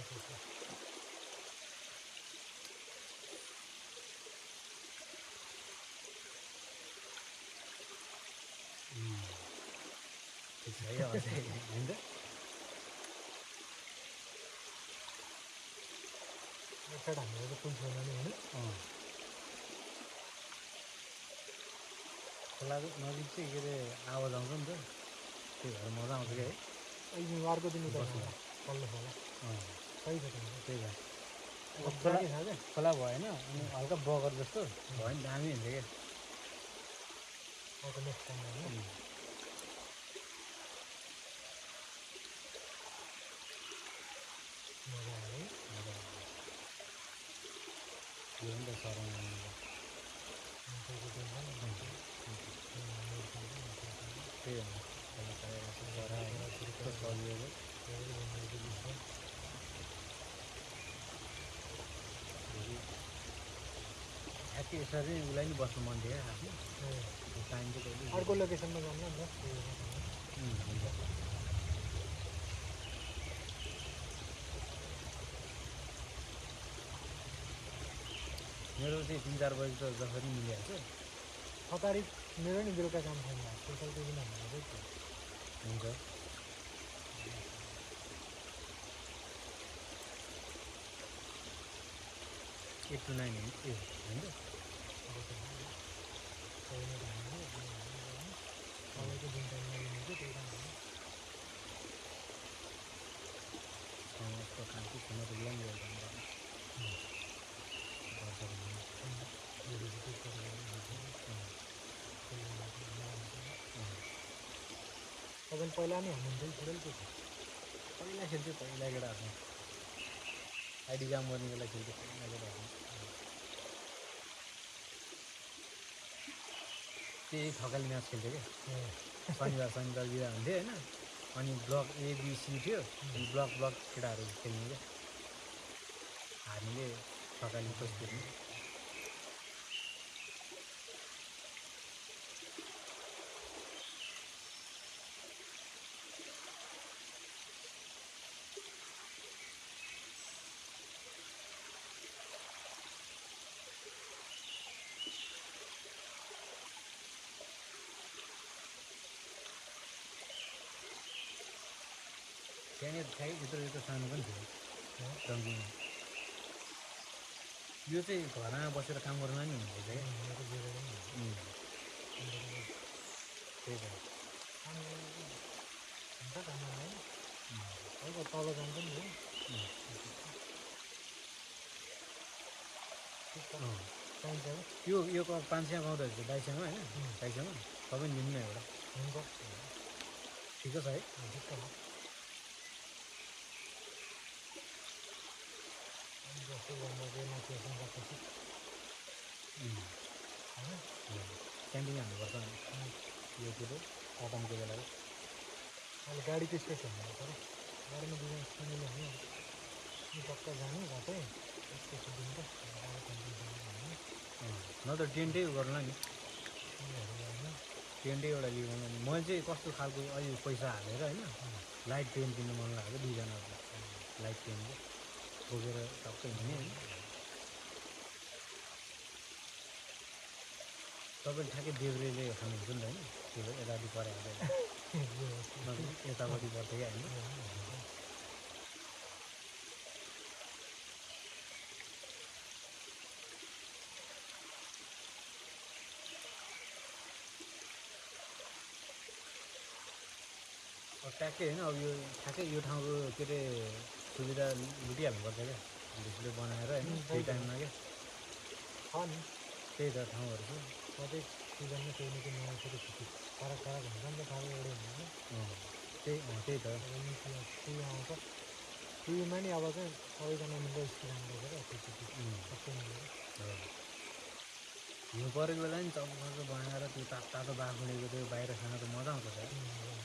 ठिक छ है अझै होइन त साइड हाम्रो त पुल छैन नि होइन खोलाको नजिक चाहिँ के अरे आवाज आउँछ नि त त्यही भएर मजा आउँछ क्या है अहिले अर्को दिन उता पल्लो खोला सही छ त्यही भएर खोला खोला भएन अनि हल्का बगर जस्तो भयो भने दामी हुन्छ क्या अर्को नेक्स्ट टाइम होइन मजा आयो मजा आउँछ यो पनि त सराउनु त्यही हो ठ्याक्कै यसरी उसलाई नि बस्नु मन थियो आफ्नो टाइम चाहिँ कहिले अर्को लोकेसनमा जानु नि त मेरो चाहिँ 3-4 बजी त जसरी मिलिहाल्छ 6 तारिक मेरो नि बेलुका काम छैन स्पेसल त्यो दिन हुन्छ 8 to 9 होइन सबैको जुन टाइममा लिने चाहिँ त्यही काम हो यस्तो काम चाहिँ छैन त बिहान लिएर तपाईँले पहिला नै हुनुहुन्थ्यो छोडेल के छ पहिला खेल्थ्यो पहिला केटाहरू आइडी काम गर्ने बेला खेल्थ्यो पहिला केटाहरू त्यही थकाली म्याच खेल्थ्यो क्या शनिबार बिदा हुन्थ्यो होइन अनि ब्लक एबिसी थियो अनि ब्लक केटाहरू खेल्ने क्या हामीले थकाली खोज्थ्यौँ त्यहाँनिर ठ्याक्कै यत्रो सानो पनि थियो डङ्कीमा यो चाहिँ घरमा बसेर काम गर्नु नि हुँदैछ क्या त्यही त तल जान्छ नि यो 500 पाउँदो रहेछ 2200 होइन 2200 सबै लिनु न एउटा हुन्छ ठिकै छ है जस्तो गर्दा चाहिँ माथिसम्म गएपछि क्याम्पिङ हाल्नुपर्छ यो कुरो अटमको बेला अहिले गाडी त्यसकै छ भने तर गाडीमा दुईजना फ्यामिली हाल्नु नि टक्क जानु घाटै त्यसपछि दिन त न त टेन्टै गर्ला नि टेन्टै एउटा लिनु मैले चाहिँ कस्तो खालको अहिले पैसा हालेर होइन लाइट टेन्ट किन्नु मन लाग्यो दुईजनाको लाइट टेन्ट बोकेर टक्कै हिँड्ने होइन तपाईँले ठ्याक्कै देब्रेले खानुहुन्छ नि त होइन त्यो यतापट्टि परेको यतापट्टि पर्थ्यो क्या होइन ट्याक्कै होइन अब यो ठ्याक्कै यो ठाउँको के अरे सुविधा लुटिहाल्नुपर्छ क्या भिडियो बनाएर होइन त्यही टाइममा क्या त्यही त ठाउँहरू छ प्रत्येक सिजनमा केही न केही नयाँ फेरि फरक हुन्छ नि त खालि एउटै हुँदैन त्यही त सुई आउँछ सुईमा नि अब चाहिँ सबैजना मिलेर स्कुल जानुपर्छ क्या सबै मिलेर हिउँ परेको बेला नि चक्कर बनाएर त्यो तातो बाँकुडेको त्यो बाहिर खान त मजा आउँछ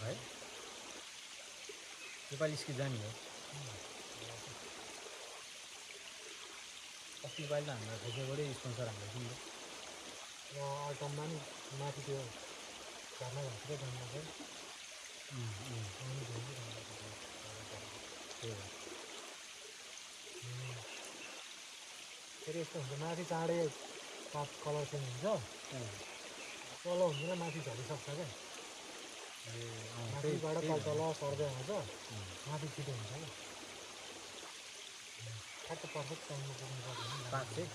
है योपालि स्किप जाने हो अस्ति पालि त हाम्रो ठेकेबाटै स्पोन्सर हालेको थियो नि त र अटममा नि माथि त्यो झर्ना घाँसतिर जाँदा चाहिँ त्यही हो फेरि यस्तो हुन्छ माथि चाँडै पात कलर चेन्ज हुन्छ तल हुँदैन माथि झरिसक्छ क्या माथिबाट तल सर्दै आउँछ माथि छिटो हुन्छ क्या ठ्याक्क पर्फेक्ट टाइममा पुग्नु सक्यो पात चाहिँ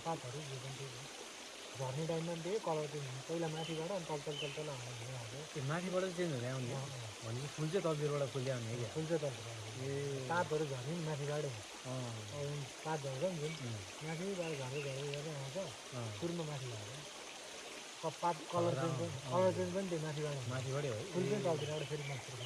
पातहरू जे पनि त्यही हो झर्ने टाइममा पनि त्यही कलर चेन्ज हुन्छ पहिला माथिबाट अनि तल आउने भइहाल्छ ए माथिबाट चाहिँ चेन्ज हुँदै आउने भनेपछि फुल चाहिँ तलतिरबाट फुल्दै आउने क्या फुल चाहिँ तलतिर ए पातहरू झर्ने नि माथिबाटै अँ पात झर्छ नि जुन माथिबाट झर्दै गर्दै आउँछ सुरुमा माथि झर्छ पात कलर चेन्ज पनि त्यही माथिबाट माथिबाटै हो फुल चाहिँ तलतिरबाट फेरि माथितिर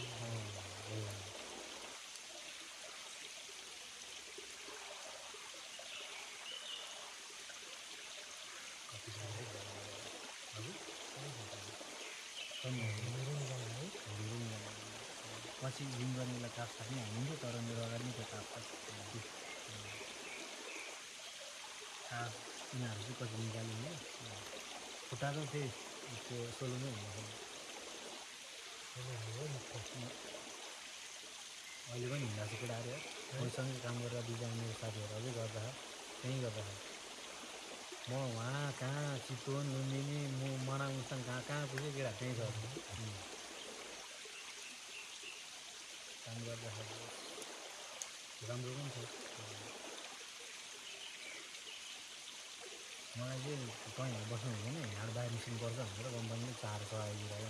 पछि जिम गर्नेलाई ताप थाप्ने हानिन्छ तर मेरो अगाडि नै त्यो ताप थाप यिनीहरू चाहिँ पछि निकालिने खुट्टाको चाहिँ त्यो सोलोमै हुँदैन अहिले पनि हिँड्दा चाहिँ केटाहरू मैसँगै काम गरेर दुईजना मेरो साथीहरू अझै गर्दा त्यहीँ गर्दा म उहाँ कहाँ चितवन लुम्बिनी मनाङसङ कहाँ पुगेँ केटा त्यहीँ छ काम गर्दाखेरि राम्रो पनि छ मलाई चाहिँ कहीँ बस्नु हुँदैन यहाँबाट बाहिर निस्किनुपर्छ भनेर कम्पनीले 400 आइदिएर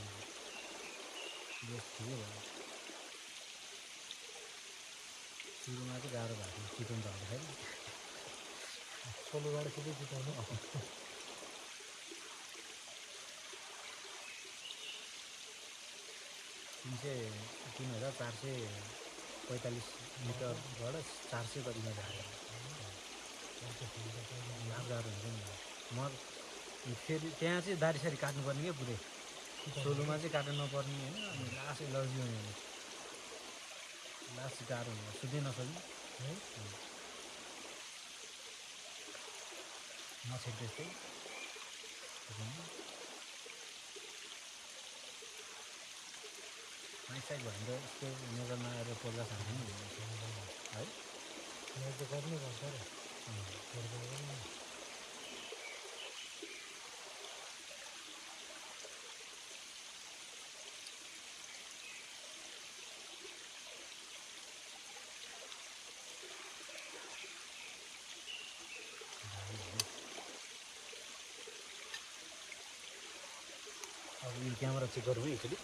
बेस ठिकै भयो सुरुमा चाहिँ गाह्रो भएको थियो चितवन झर्दाखेरि सोलुबाट सिधै चिताउनु तिन 3,445 मिटरबाट 400 कतिमा झारेर गाह्रो हुन्छ नि म फेरि त्यहाँ चाहिँ दारीसारी काट्नुपर्ने क्या पुरै सोलुमा चाहिँ काट्नु नपर्ने होइन अनि लास्ट एलर्जी हुने भने लास्ट गाह्रो हुन्छ सुत्नै नसक्ने नछेक त्यस्तै माइक साइड भयो भने त यस्तो नजरमा आएर पोल्दा खान्छ नि है मैले त गर्नुपर्छ र अब यो क्यामेरा चेक गरौँ है एकचोटि